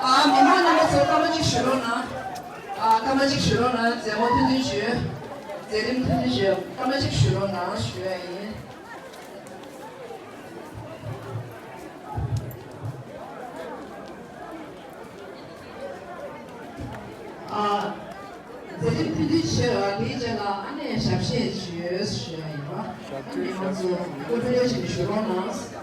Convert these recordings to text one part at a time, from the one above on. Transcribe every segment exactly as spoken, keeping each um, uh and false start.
ཨ། མི་མང་རྣམ་པ་ཚོ་སྐར་མ་གཅིག་ཞུ་རོགས་གནང་། ཨ། སྐར་མ་གཅིག་ཞུ་རོགས་གནང་། མཛད་སྒོ་ཐུང་ཐུང་ཞུ། མཛད་རིམ་ཐུང་ཐུང་ཞུ། སྐར་མ་གཅིག་ཞུ་རོགས་གནང་ཞུ་ཡ་ཡིན། ཨ། མཛད་རིམ་ཐུང་ཐུང་བྱས་པ་དེའི་རྗེས་ལ་ཨ་ནེ་ཞབས་བཤད་བྱོས་ཞུ་ཡ་ཡིན་པ། ཨ་ནེ་ང་ཚོ་སྐུ་མགྲོན་ཞིག་ཞུ་རོགས་གནང་།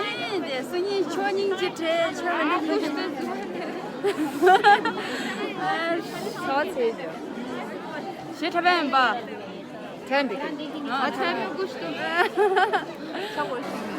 ཨེ་དེ་སུ་ཉིན་ཆོ་སྙིང་རྗེ་བྲལ་ཆོ་ནི་ཨ་ཆོ་ཚེ་དེ་ཞེ་ཁྲ་བན་པ། ཁྲ་འདི་ཨ་ཆ་ནི་གུ་ཤྟོ་ཆ་གོ་ཤི།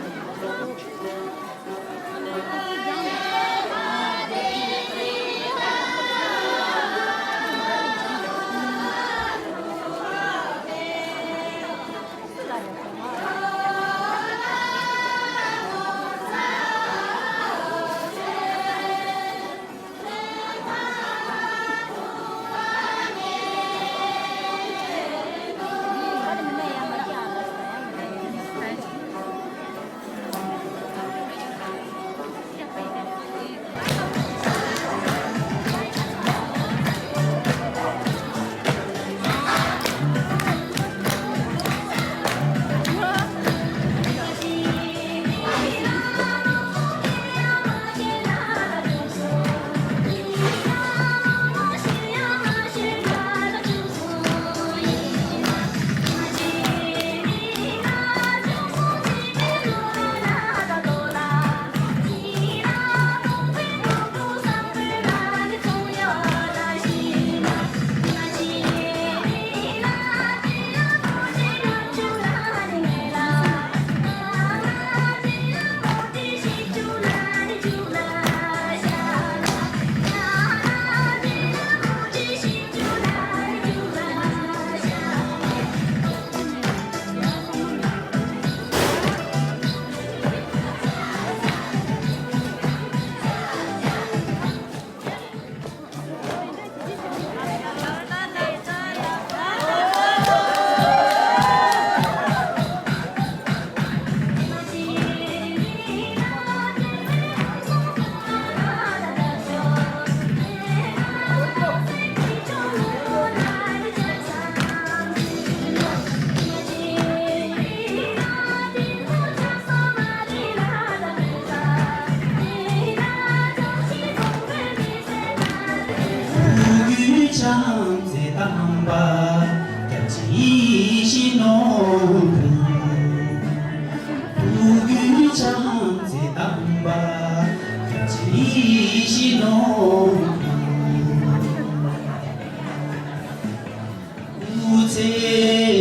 སྐུ་ཚེ་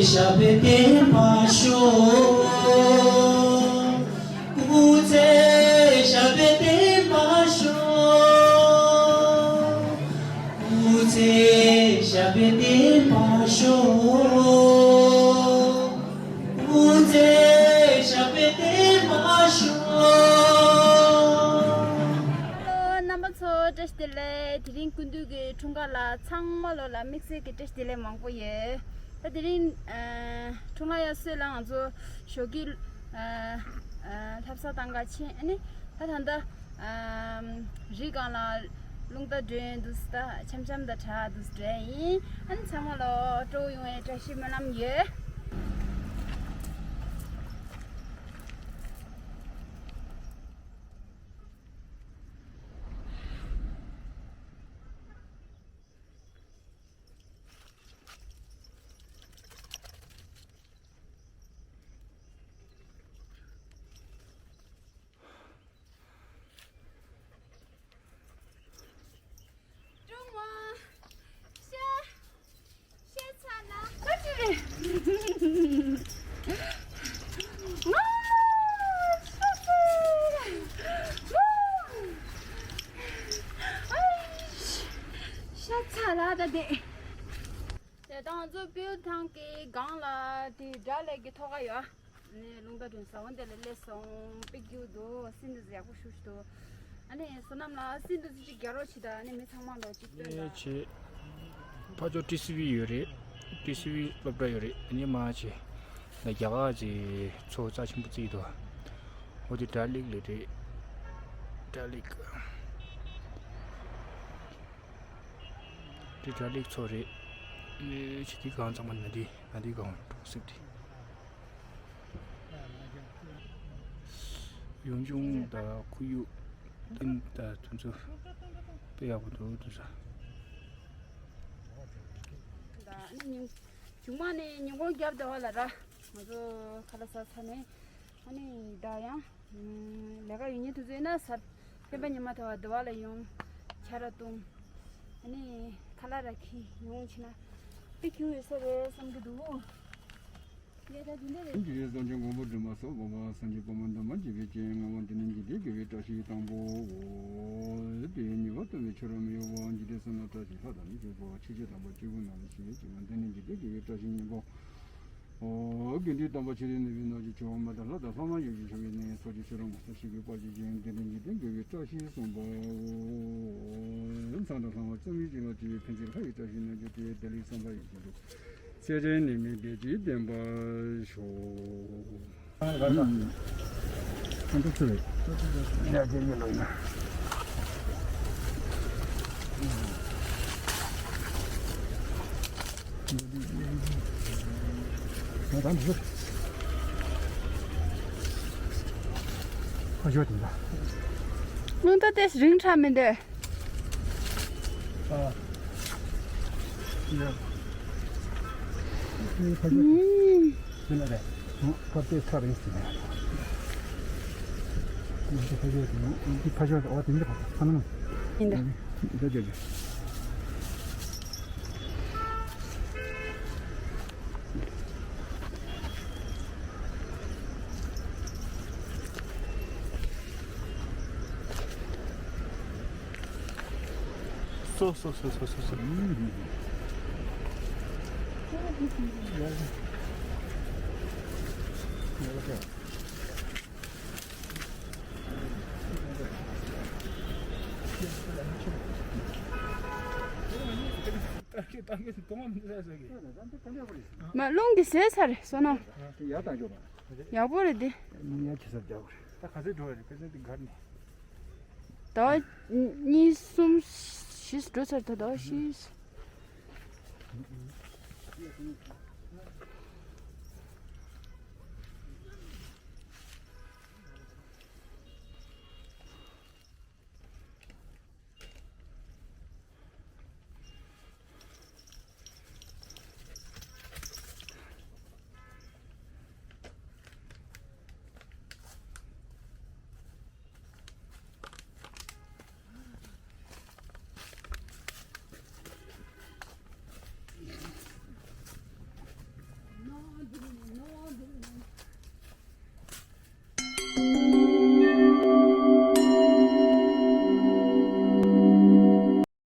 ཞབས་པད་བརྟན་པར་ཤོག་སྐུ་ཚེ་ཞབས་པད་བརྟན་པར་ཤོག་སྐུ་ཚེ་ཞབས་པད་བརྟན་པར་ཤོག་སྐུ་ཚེ་ཞབས་པད་བརྟན་པར་ཤོག་རྣམ་པ་ཚོ་བཀྲ་ཤིས་བདེ་ལེགས། དེ་རིང་སྐུ་མདུན་གྱི་འཁྲུངས་སྐར་ལ་ཚང་མ་ལོ་ལ་དམིགས་བསལ་གྱི་བཀྲ་ཤིས་བདེ་ལེགས་མང་པོ་ཡོད། ད་དེ་རིང་ཨ་འཁྲུངས་ལྷ་ཡར་སོས་ལ་ང་ཚོ་ཞོགས་ཀྱི་ཨ་ཨ་ལྷ་བསང་བཏང་ག་ཕྱིན། ཨ་ནི་ད་ད་ལྟ་ཨ་རི་སྒང་ལ་རླུང་རྟ་སྒྲོན་འདུག་ད་འཆམ་འཆམ་ད་དྲག་འདུག་འདྲ་ཡིན། ཨ་ནི་ཚང་མ་ལོ་སྤྲོ་བོ་ཡོང་བའི་བཀྲ་ཤིས་སྨོན་ལམ་ཡོད། ཀྲུང་ཝང་ཤ་ཤ་ཚ་ལ་ཨ་ཙི་རེད། ང་ཤ་ཚ་ལ་ཨ་ཤ་ཚ་ལ་ད་དེ། དེ་དང་ང་ཚོ་སྤོས་ཐང་གི་སྒང་ལ་དེ་སྒྲ་ལས་ཀྱི་ཐོག་ཁ་ཡོད། ནས་རླུང་རྟ་སྒྲོན་ས་འོ་འདི་ལ་སླེབས་སོང་། དཔེ་སྐྱིད་པོ་འདུག་སྲིན་འདི་ཚོ་ཡག་པོ་བཞུགས་འདུག་ཨ་ནི་བསོད་ནམས་ལགས་སྲིན་འདི་ཚོ་ཅིག་རྒྱག་རོགས་བྱེད་དང་། ཨ་ནི་མི་ཚང་མ་ལོ་ཅིག་སྟོན་དང་། ཨེ་བྱེད། ཕ་ཇོ་ཊི་སི་ཝི་ཡོད་རེད། ཊི་སི་ཝི་སློབ་གྲྭ་ཡོད་རེད། ཨ་ནི་མ་བྱེད། ང་རྒྱ་གར་གྱི་ཚོ་རྩ་ཆེན་པོ་བརྩིས་འདུག་འོ་དེ་དྲ་ལིག་ལ་རེད། དྲ་ལིག་དེ་དྲ་ལིག་ཚོ་རེད། ཨེ་ཆི་དེ་གང་ཚང་མ་ན་དེ་ན་དེ་གང་གྲོང་གསེབ་དེ། ཡུལ་ལྗོངས་དང་ཁོར་ཡུག་དེ་དང་དེ་ཚོ་དཔེ་ཡག་པོ་འདུག་དེ་ཚོ། ད་ནི་ཉིན་ གཞུང་མང་ནས་ཉིན་གུང་རྒྱབ་བདེ་བ་ལ་ར། ང་ཚོ་ཁ་ལག་ཟ་ཚར་ནས། ཨ་ནི་ད་ཡང་ལས་ཀ་ཡོད་མཁན་དེ་ཚོ་ཡིན་ན་གཟའ་སྤེན་པ་ཉི་མ་དེ་བ་བདེ་བ་ལ་ཡོང་། ཆ་ར་བཏུང་། ཨ་ནི་ཁ་ལག་ར་ཁྱེར་ཡོང་ཕྱིན་ན་དཔེ་ཁྱོད་ཡོད་ས་རེད་བསམ་གྱི་འདུག་ལས་ཀ་དེ་འདྲ་རེད། ཇི་སྲིད་གསུམ་མགོན་པོ་སྒྲོལ་མ་སོགས། འོག་མ་སངས་རྒྱས་པདྨ་འདབ་མ་བརྒྱད་པའི་སྤྱན། ལྔ་པ་འདི་ནི་འཇིག་རྟེན་དགེ་བའི་བཀྲ་ཤིས་དང་པོའོ། དེ་ཉེ་བར་སྟོན་པའི་ཆོས་རབ་མི་གཡོ་བ། འཇིག་རྟེན་གསུམ་ལ་བཀྲ་ཤིས་ལྷ་དང་མིའི་སྤྱོད་པ། ཆོས་རྗེ་དམ་པ་སྤྱི་བོའི་ནང་ལ་ཞིག་ཅེས་པ། འདི་ནི་འཇིག་རྟེན་དགེ་བའི་བཀྲ་ཤིས་སྙིང་པོ། ཨོ། དགེ་འདུན་དམ་པ་ཆེ་རིང་ནུས་པའི་ནགས་ཀྱི་ཆུ་བོ། མ་དང་ལྷ་དང་ལྷ་མ་ཡུལ་གྱི་ཆུ་བོའི་གནས། ཚོགས་ཀྱི་ཆུ་རུ་མ་ས་ཞིག་གི་པ་ཅི་ཅན། འདི་ནི་འཇིག་རྟེན་དགེ་བའི་བཀྲ་ཤིས་གསུམ་པའོ། མཚམས་དང་ལྷ་མ་རྩོམ་ཡིག་ཅན་ལ་སྤྲུལ་པའི་ཕན་ཕྱིར་ལྷ་ཡི་བཀྲ་ཤིས་རྣལ་འབྱོར་སྟེ། བདེ་ལེགས་བསམ་པ་ཡིད་བཞིན་དུ། ཚེ་རིང་ནད་མེད་བདེ་སྐྱིད་ལྡན་པར་ཤོག་རླུང་རྟ་དེ་རིང་དྲགས་མི་འདུག་ཨ། ཡ། ཨུམ། དེ་ལ་རེད། ཁ་དཔེ་ཚ་རིང་ཟིན་ནས། འདི་ཕ་ཤོད་འདི་ཕ་ཤོད་འོ་དེ་འདི་ཕ་ཤོད་ནམ། ཡིན་ད། འདི་འདི་འདི། སོ་སོ་སོ་སོ་སོ་སོ། མ་རླུང་གིས་ཟས་ཚར་རེད་སོ་ན། ཡག་དང་ཡོད་པ། ཡག་པོ་རེད་དེ། ཉིན་ཉལ་ཆེ་སར་རྒྱག་དགོས་རེད། ད་ག་ཚོད་འགྲོ་བ་རེད་ཁ་སང་དེ་གར་ནས། ཟླ་བ་གཉིས་གསུམ་བཞི་འགྲོ་ཚར་ད་ཟླ་བ་བཞི།